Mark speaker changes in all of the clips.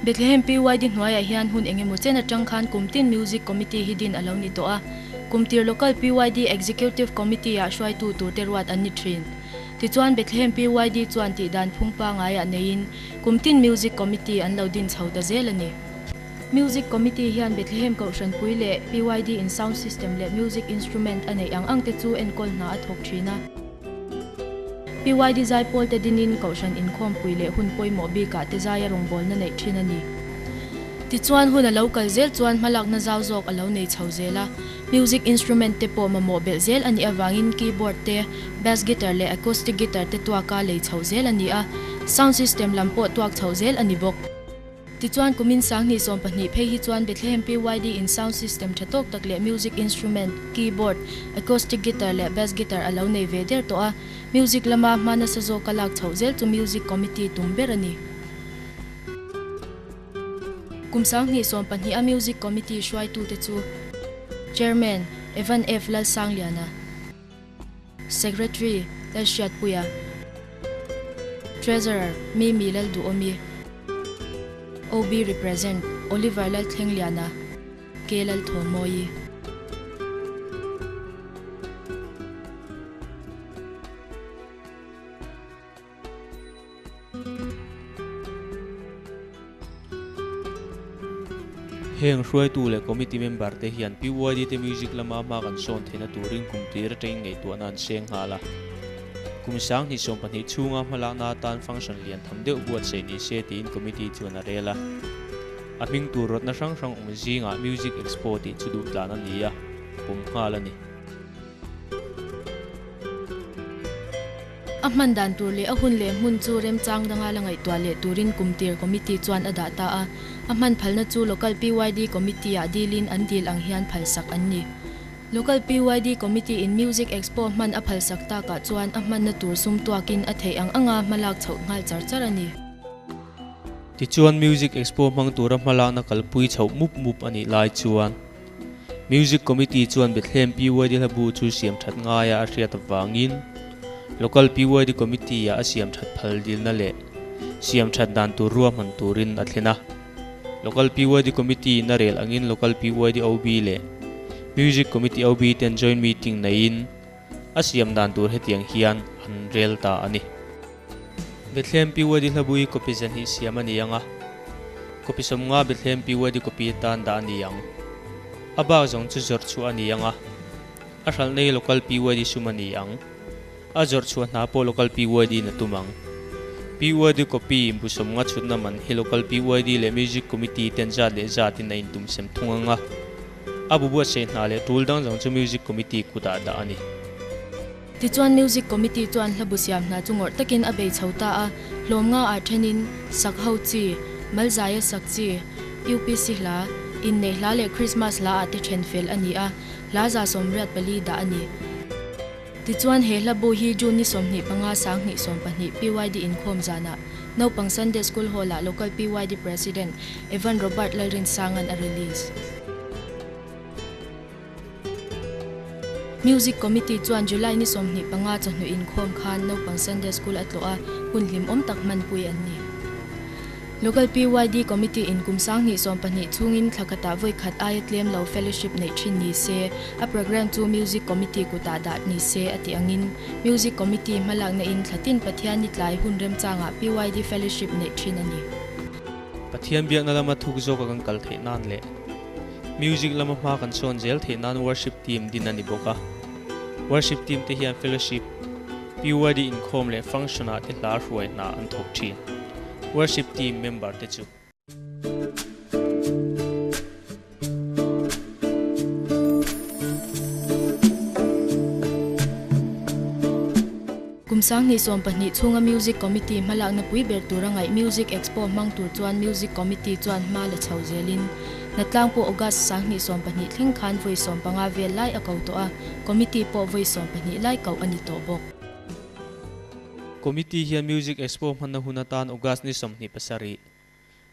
Speaker 1: Bethlehem PYD hnuaiah hian hun engemaw chen atang khan kum tin Music Committee hi din a lo ni tawh a, kum tir Local PYD Executive Committee-ah hruaitu turte ruat an ni thin. Tichuan Bethlehem PYD chuan tihdan phung pangaiah neiin kum tin Music Committee an lo din chho ta zel a ni. Music Committee hian Bethlehem Kohhranpui leh PYD in sound system leh music instrument a neih ang ang te chu enkawl hna a thawk thin a. PYD zaipawl te dinin Kohhran inkhawmpui leh hun pawimawh bikah te zaia rawngbawlna neih thin a ni. Tichuan hun a lo kal zel chuan hmalakna zau zawk a lo nei chho zel a. Music instrument te pawh mamawh belh zel a nih avangin keyboard te, bass guitar leh acoustic guitar te tuaka lei chhoh zel a ni a, sound system lam pawh tuak chhoh zel a ni bawk. Tichuan kumin 2020 phei hi chuan Bethlehem PYD in sound system tha tawk tak leh music instrument, keyboard, acoustic guitar leh bass guitar a lo nei ve der tawh a, music lama hma nasa zawka lak chhoh zel chu music committee tum ber a ni. Kum 2020 a music committee hruaitute chu Chairman, Evan F. Lalsangliana, Secretary, Lalhriatpuia, Treasurer, Mimi Lalduhawmi, OB Represent, Oliver Lalthlengliana, K. Lalthawmawii.
Speaker 2: Heng hruaitu leh committee member te hian PYD te music lama hma kan sawn theihna turin kum tir atangin ngaihtuahna an seng nghal a. Kum 2020 chhunga hmalakna atan function lian tham deuh buatsaih ni se tiin committee chuan a rel a. A hming tur rawtna hrang hrang awm zingah Music Expo tih chu duhtlan a ni a, pawm nghal a ni.
Speaker 1: A hman dan tur leh a hun leh hmun chu remchang danga la ngaihtuah leh turin kumtir committee chuan a dah ta a. A hman phalna chu Local PYD Committee-ah dilin an dil ang hian phalsak an ni. Local PYD Committee in Music Expo hman a phalsak takah chuan a hmanna tur sum tuakin a theih ang anga hmalak chhoh nghal char char a ni.
Speaker 2: Tichuan Music Expo hmang tura hmalakna kalpui chhoh mup mup a nih lai chuan Music Committee chuan Bethlehem PYD hlabu chu siam that ngaia a hriat avangin Local PYD Committee-ah a siam that phal dilna leh siam that dan tur ruahman turin a thlen a. Local PYD Committee-in a rel angin Local PYD OB leh Music Committee OB ten joint meeting neiin a siam dan tur hetiang hian an rel ta a ni. Bethlehem PYD hlabui copy 200 siam a ni ang a, copy 50 Bethlehem PYD copy atan dah a ni ang. A bak zawng chu zawrh chhuah a ni ang a, a hralhna hi Local PYD sum a ni ang. A zawrh chhuah hna pawh Local PYD in a tum ang. PYD copy bu 50 chhutna man hi Local PYD leh Music Committee ten zat leh zatin a intum sem thung ang a, a bu buatsaih hna leh tul dang zawng chu Music Committee kutah dah a ni.
Speaker 1: Tichuan Music Committee chuan hlabu siam hna chu ngawrh takin a bei chho ta a, hlawm nga ah thenin, sak ho chi, malzaia sak chi, UPC hla, inneih hla leh Christmas hla ah te then fel a ni a, hla 84 dah a ni. Tichuan he hlabu hi June ni 25 2020 PYD inkhawm zanah Naupang Sunday School Hall ah Local PYD President Evan Robert Lalrinsanga'n a release. Music Committee chuan July ni 25 chawhnu inkhawm khan naupang Sunday School a tlawh a, hun hlimawm tak hmanpui an ni. Local PYD Committee in kum 2020 chhungin thla khatah vawi khat aia tlem lo fellowship neih thin ni se, a programme chu Music Committee kutah dah ni se a tih angin Music Committee hmalakna in thla tin Pathian ni tlai hun remchangah PYD fellowship neih thin a ni.
Speaker 2: Pathian biakna lama thuk zawka kan kal theih nan leh Music lama hma kan sawn zel theih nan Worship Team din a ni bawk a. Worship Team te hian Fellowship, PYD inkhawm leh Function ah te hla hruai hna an thawk thin. Worship Team member te chu.
Speaker 1: Kum 2020 chhunga Music Committee hmalakna pui ber tura ngaih Music Expo hmang tur chuan Music Committee chuan hma la chho zelin Hnatlang pawh August 2020 thleng khan vawi 15 vel lai a ko tawh a, Committee pawh vawi 12 lai koh a ni tawh bawk.
Speaker 2: Committee hian Music Expo hmanna hun atan August ni 27,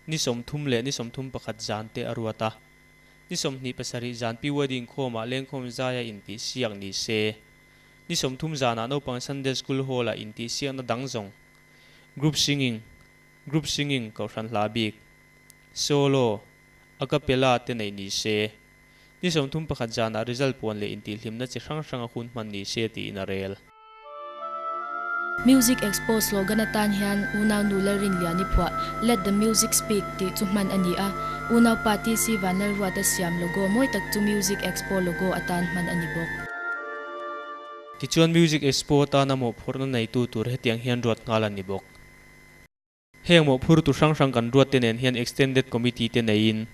Speaker 2: ni 30 leh ni 31 zan te a ruat a. Ni 27 zan PYD inkhawmah lengkhawm zaia intih siak ni se. Ni 30 zanah naupang Sunday School Hall-ah intih siakna dang zawng, Group Singing, Group Singing, Kohhran hla bik. Solo, A cappella te neih ni se. Ni 31 zanah result puan leh intihhlimna chi hrang hranga hun hman ni se tiin a rel.
Speaker 1: Music Expo slogan atan hian Unau Nu Lalrinliani phuah Let the Music Speak tih chu hman a ni a, Unaupa TC Vanlalruata siam logo mawi tak chu Music Expo logo atan hman a ni bawk.
Speaker 2: Tichuan Music Expo atana mawhphurhna neitu tur hetiang hian ruat nghal a ni bawk. Heng mawhphurtu hrang hrang kan ruat te nen hian Extended Committee te neiin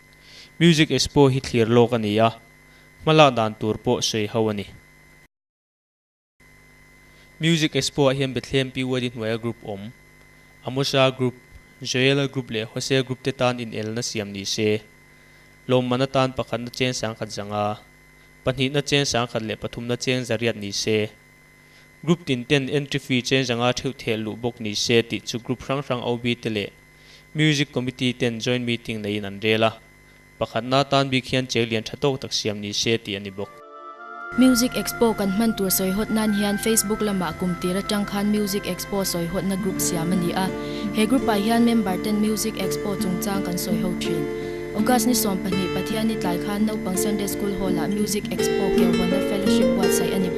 Speaker 2: Music Expo hi thlir lawk a ni a, hmalak dan tur pawh sawi ho a ni. Music Expo ah hian Bethlehem PYD hnuaia group awm, Amosa Group, Joela Group leh Hosea Group te tan inelna siam ni se. Lawmman atan pakhatna cheng sangkhat zanga, pahnihna cheng sangkhat leh pathumna cheng zariat ni se. Group tin ten entry fee cheng zanga theuh theh luh bawk ni se tih chu group hrang hrang OB te leh Music Committee ten joint meeting neiin an rel a, pakhatna tan bik hian cheng lian tha tawk tak siam ni se tih a ni bawk.
Speaker 1: Music Expo kan hman tur sawi hawt nan hian Facebook lamah kum tir atang khan Music Expo sawi hawtna group siam a ni a. He group ah hian member ten Music Expo chungchang kan sawi ho thin. August ni 20 Pathianni tlai khan naupang Sunday School Hall ah Music Expo Keuhawnna Fellowship buatsaih a ni.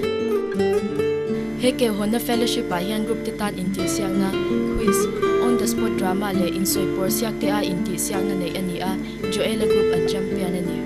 Speaker 1: He Keuhawnna Fellowship ah hian group te tan intihsiakna, quiz, on the spot drama leh insawi pawr siak te a intihsiakna neih a ni a, Joela Group an champion a ni.